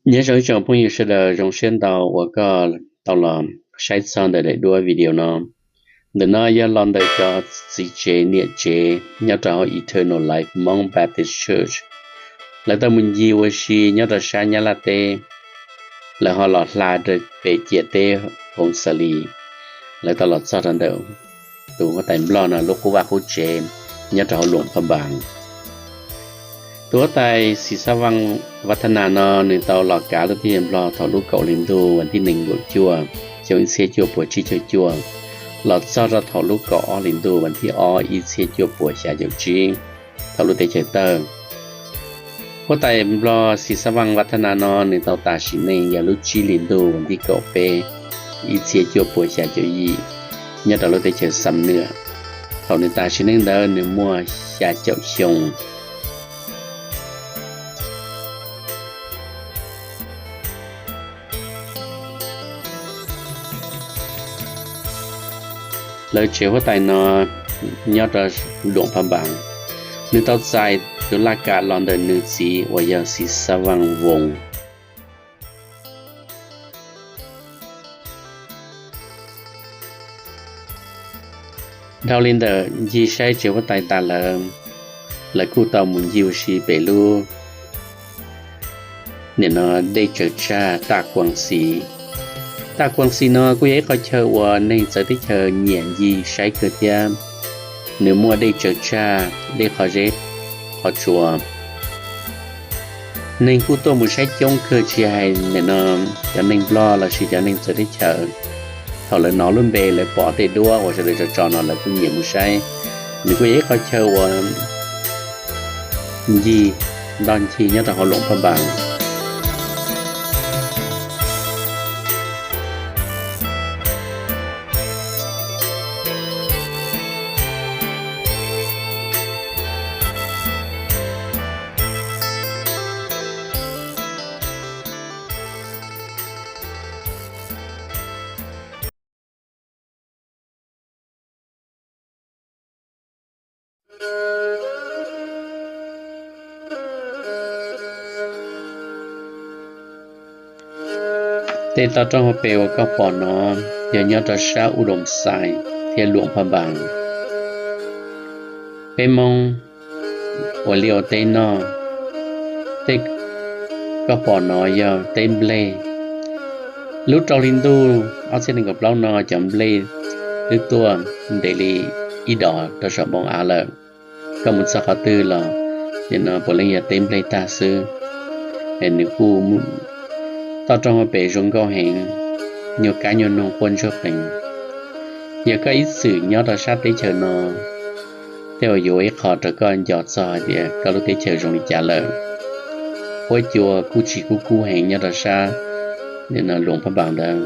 Nyob zoo ib tsoom phooj ywg sawv daws, zoo siab ntau uas koj tau los saib txog ntawm daim duab video no. Ntawm no yog los ntawm cov txiv tsev niam tsev nyob rau hauv Eternal Life Hmong Baptist Church. Lawv tau mus ncig ua si nyob rau sab Nyab Laj teb, lawv ho los hla rau pem ciam teb Hoo Xa Li, lawv tau los txog rau ntawm tus huab tais Nplog no lub qub vaj qub tsev nyob rau hauv Luam Phaj Npas. Tus huab tais Xis Xab Vaj Vaj Thab Nas no nws tau los kav lub teb chaws Nplog thaum lub kaum hli ntuj vas thib nees nkaum cuaj, xyoo ib txhiab cuaj puas tsib caug cuaj, los txog rau thaum lub kaum ob hli ntuj vas thib ob ib txhiab cuaj puas xya caum tsib, thaum lub teb chaws tawg. Huab tais Nplog Xis Xab Vaj Vaj Thab Nas no nws tau tas sim neej yog lub tsib hli ntuj vas thib kaum peb ib txhiab cuaj puas xya caum yim, nyob rau lub teb chaws Xam Nwam. Thaum nws tas sim neej ntawd nws muaj xya caum xyoo. Lawv tsev huab tais no nyob rau Luam Phaj Npas. Nws tau txais tus laj kam los ntawm nws txiv uas yog Xis Xab Vaj Voos. Dhau li ntawm ncig saib tsev huab tais tas lawm, lawv kuj tau mus ncig ua si pem lub nim no dej tsaws tsag Taj Kuam Xis. Taj Kuam Xis no kuj yog ib qhov chaw uas neeg txawv teb chaws nyiam ncig saib kawg thiab. Nws muaj dej tsaws tsag, dej qhov zeb qhov tsua. Neeg kuj tuaj mus saib coob kawg, tsis hais nim no cov neeg Nplog los sis cov neeg txawv teb chaws. Thaum lawv hnov lub npe lawv pom tej duab uas sawv daws tso tso no lawv kuj nyiam mus saib. Nws kuj yog ib qhov chaw uas ncig ntoj ncig nyob rau hauv Luam Phaj Npas. Tej toj roob hauv pes uas koj pom no yog nyob rau sab U Doos Xais thiab Luam Phaj Npas. Peb Hmoob ua liaj ua teb noj, tej koj pom no yog teb nplej. Lub rau hli ntuj ob txhiab nees nkaum plaub no cov nplej twb tuaj ntev li ib dos rau saum npoo av lawm. Koj mus txog qhov twg los nim no puav leej yog teb nplej tag xwb. Es nws kuj toj roob hauv pes zoo nkauj heev, nyuag kab nyuag noog quaj ntsuag qees. Yog koj ib txwm nyob rau sab teb chaws no, tej uas yuav ua ib qho rau koj nco txog hais tias koj lub teb chaws zoo li cas lawm. Huab cua kuj tsis kub kub heev nyob rau sab nim no Luam Phaj Npas ntawd.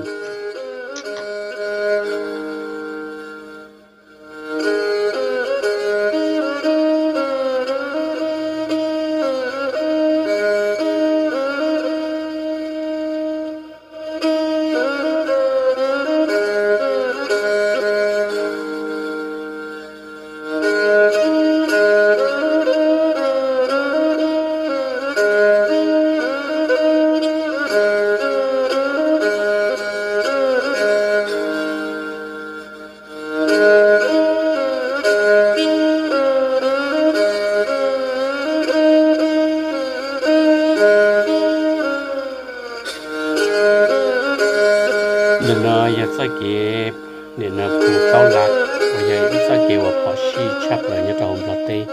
Nim no yog txoj kev, nim no Phu Kaub Laj, uas yog ib txoj kev uas phom sij tshaj plaws nyob rau hauv Nplog teb.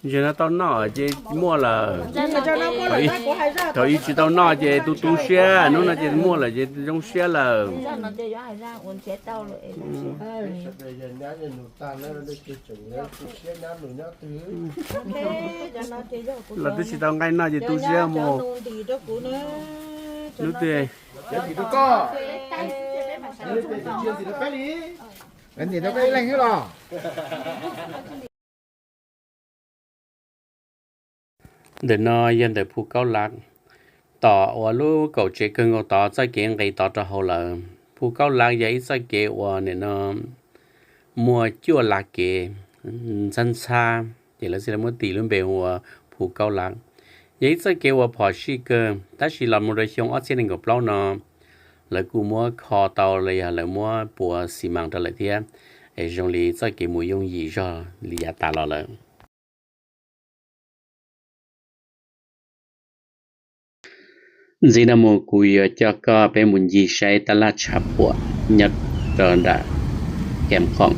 Zaum no tau noj ces muaj lawm. Thaum ub tsis tau noj ces tu tu siab, hnub no ces muaj lawm ces zoo siab lawm. Los twb tsis tau nqaij noj ces tu siab mus. Hnub twg Ntawm no yog ntawm Phu Kaub Laj. Tom uas lub kaum tsev kawg nkaus tod txoj kev nqis tod rau hauv lawm. Phu Kaub Laj yog ib txoj kev uas nim no muaj cuaj laj kev. ntxhab ntxhab, ces lawv thiaj li muab tis lub npe hu ua Phu Kaub Lav. Yog ib txoj kev uas phom sij kawg, tab sis los mus rau xyoo ob txhiab nees nkaum plaub no, lawv kuj muab kho tau los yog lawv muab pua xi mas rau lawm thiab, es zoo li txoj kev mus yooj yim zog li yav tas los lawm. Ntxiv no mus kuv yuav coj koj peb mus ncig saib tab laj tshav puam nyob rau nram Khem Khoom.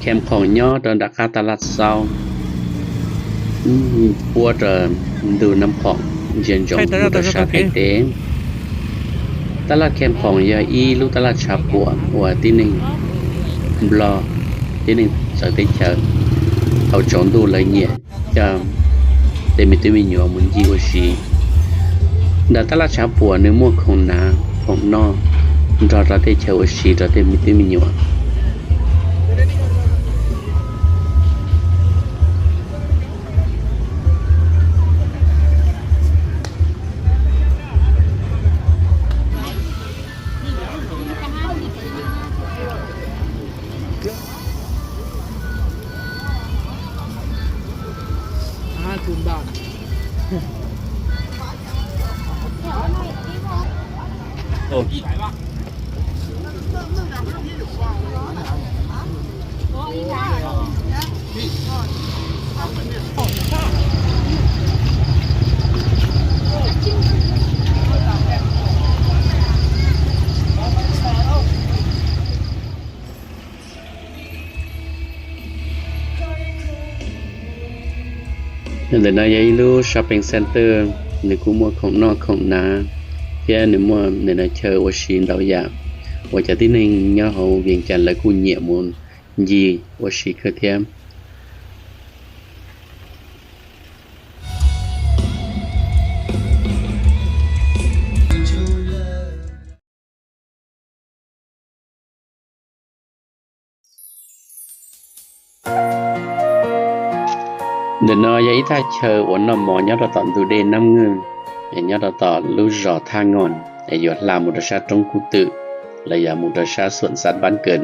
Khem Khoom nyob rau nram qab tab laj xaub, puab rau ntug Nab Khoom ntsia ntsoov mus rau sab Thaib teb. Tab laj Khem Khoom yog ib lub tab laj tshav puam uas tib neeg Nplog, tib neeg txawv teb chaws thaum tsaus ntuj lawv nyiam coj tej me tub me nyuam mus ncig ua si. Nram tab laj tshav puam nws muaj khoom hnav khoom noj nrog rau tej chaw ua si rau tej me tub me nyuam. Ntawm no yog ib lub shopping center, nws kuj muaj khoom noj khoom hnav thiab nws muaj ntawm no chaw ua si ntau yam uas cov tib neeg nyob hauv Vias Cas lawv kuj nyiam mus ncig ua si kawg thiab. Ntawm no yog ib thaj chaw uas noj mov nyob rau tom ntug dej Nab Nwj, nyob rau tom lub zos Thaj Nyoos, yuav hla mus rau sab roob Kub Twm los yog mus rau sab Xuam Xav Npab Kawm.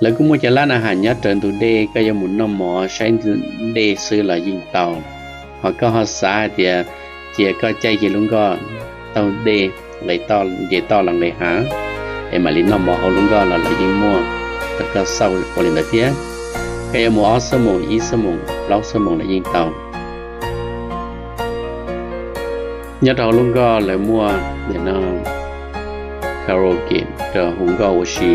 Lawv kuj muaj cov lab na has nyob raws ntug dej, koj yuav mus noj mov saib ntug dej xwb los yeej tau. Ho koj ho xav hais tias cia koj caij kiag lub nkoj taug dej nqes toj nce toj los nqes hav es mam li noj mov hauv lub nkoj los lawv yeej muaj rau koj xauj ua li ntawd thiab. Koj yuav mus ob xuab moos, ib xuab moos, plaub xuab moos los yeej tau. Nyob rau hauv lub nkoj lawv muaj nim no karaoke rau hu nkauj ua si.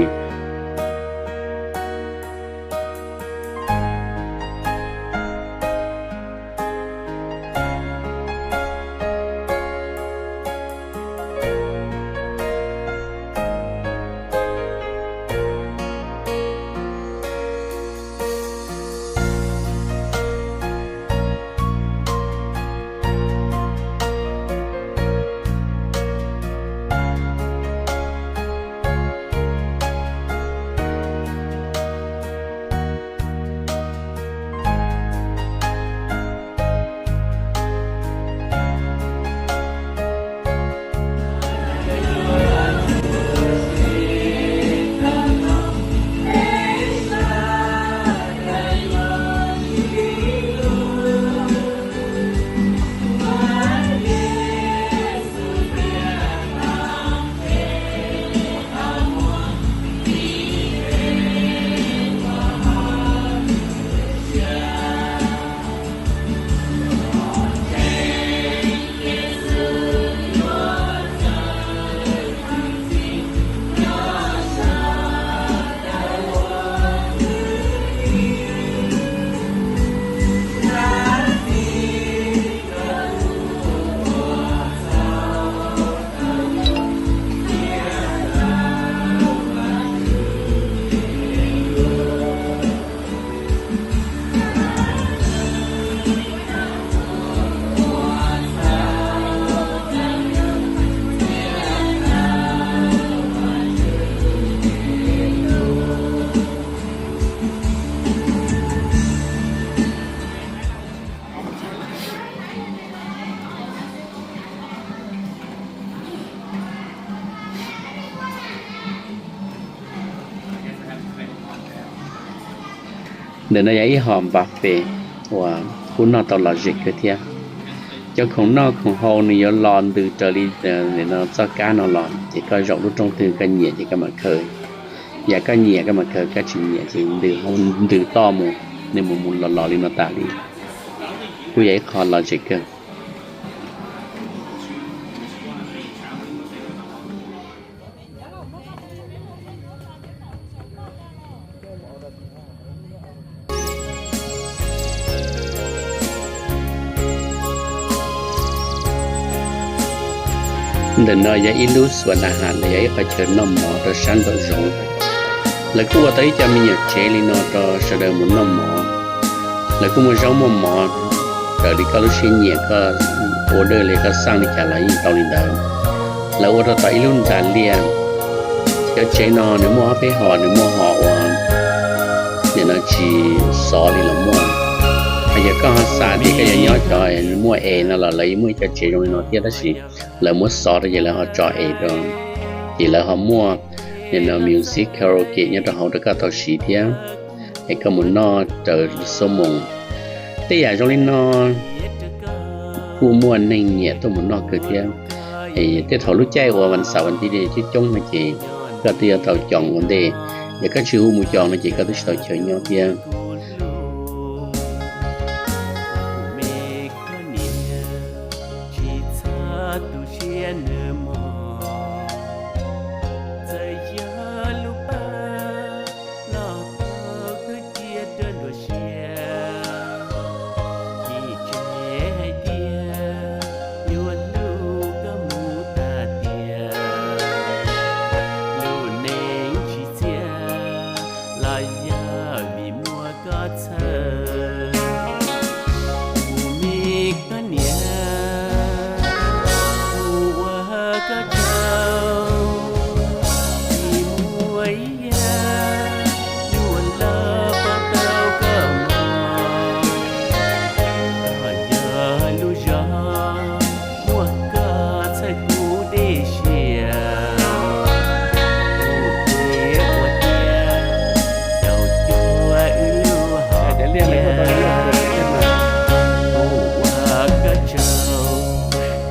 Ntawm no yog ib hom npa fes uas kuj noj tau lom zem kawg thiab. Cov khoom noj khoom haus nws yuav los ntws raws li txoj kab no los, ces koj zaum lub rooj twg koj nyiam ces koj mam khaws. Yog koj nyiam koj mam khaws, koj tsis nyiam ces ntws toj mus, nws mus mus los los li no tas li. Kuj yog ib qho lom zem kawg. Ntawm no yog ib lub xuas na has, yog ib qhov chaw noj mov rau sab nraum zoov. Lawv kuj ua tau ib co me nyuam tsev li no rau sawv daws mus noj mov. Lawv kuj muaj zaub muaj mov raws li koj lub siab nyiam, koj ua dej li koj xaj li cas los yeej tau li ntawd. Lawv ua rau tom ib lub nras liaj. Cov tsev no nws muaj ob peb hom, nws muaj hom uas nim no tsis xov li los muaj. Yog koj ho xav tias koj yuav nyob cov muaj es no los lawv muaj ib co tsev zoo li no thiab, tab sis lawv muab xov rau ces lawv ho tso es rau, ces lawv ho muaj nim no music karaoke nyob rau hauv rau koj tau siv thiab, es koj mus noj raws xuab moos. Tej yam zoo li no kuj muaj neeg nyiam tuaj mus noj kawg thiab. Tej thaum lub caij uas vas xaum vas ntij coob coob no ces koj twb yuav tau coos ua ntej, yog koj tsis hu mus coos no ces koj twb tsis tau chaw nyob thiab.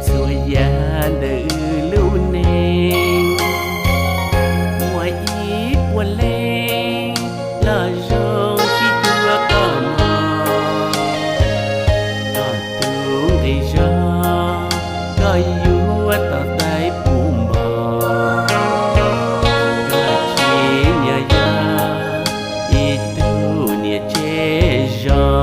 Txhua yam ntawm wb lub neej muaj ib puas leej los zoo sib cuag koj mog. Koj tus nqi zog, koj yuav tau txais puv npo. Koj tsis nyob yog ib tug niam tsev zoo.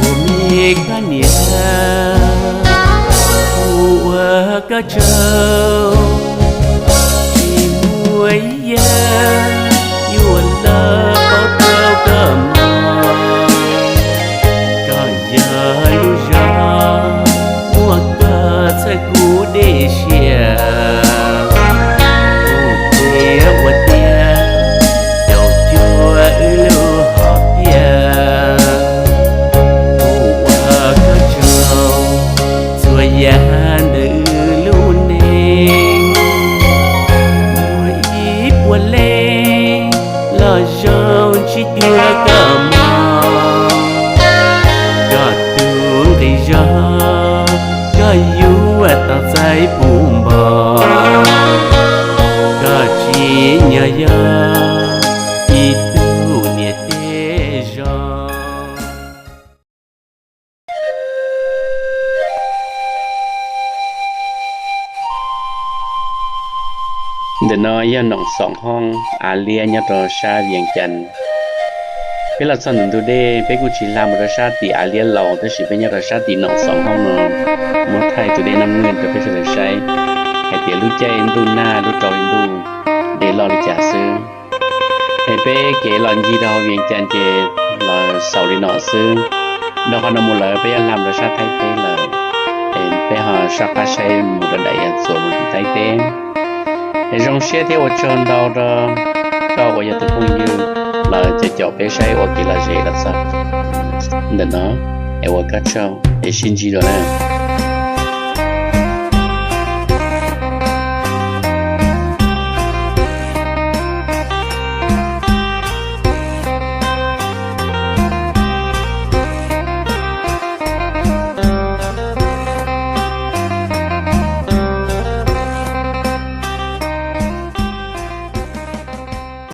Kuv me koj niam, kuv ua koj tsaug, tsis muaj ib yam yuav los pauv tau koj mog. Koj yog lub zog muaj koj txhawb kuv dej siab. Kuv thiaj ua tiag caum cuag wb lub hom phiaj. Kuv ua koj tsaug txhua yam ntawm wb lub neej. Muaj ib puas leej los zoo sib cuag koj mog. Koj tus nqi zog, koj yuav tau txais puv npo. Koj tsis nyob yog ib tug niam tsev zoo. Ntawm no yog Noom Xoom Hoob, Av Liab nyob rau sab Vias Cas. Peb los txog ntawm ntug dej, peb kuj tsis hla mus rau sab tim Av Liab laus, tab sis peb nyob rau sab tim Noom Xoom Hoob no, muab thaij tus dej Naj Mwj rau peb sawv daws saib hais tias lub caij ntuj nag lub rau hli ntuj dej loj li cas xwb. Es peb kev los ncig rau hauv Vias Cas ces los xaus li no xwb. Dhau qhov no mus lawm peb yuav hla rau sab Thaib teb lawm, es peb ho soj qab saib mus rau daim Yaj Txuas mus tim Thaib teb. Es zoo siab thiab ua tsaug ntau rau koj uas yog tus phooj ywg los caum peb saib ua kev lom zem los txog ntawm no, es ua koj tsaug es sib ntsib dua na.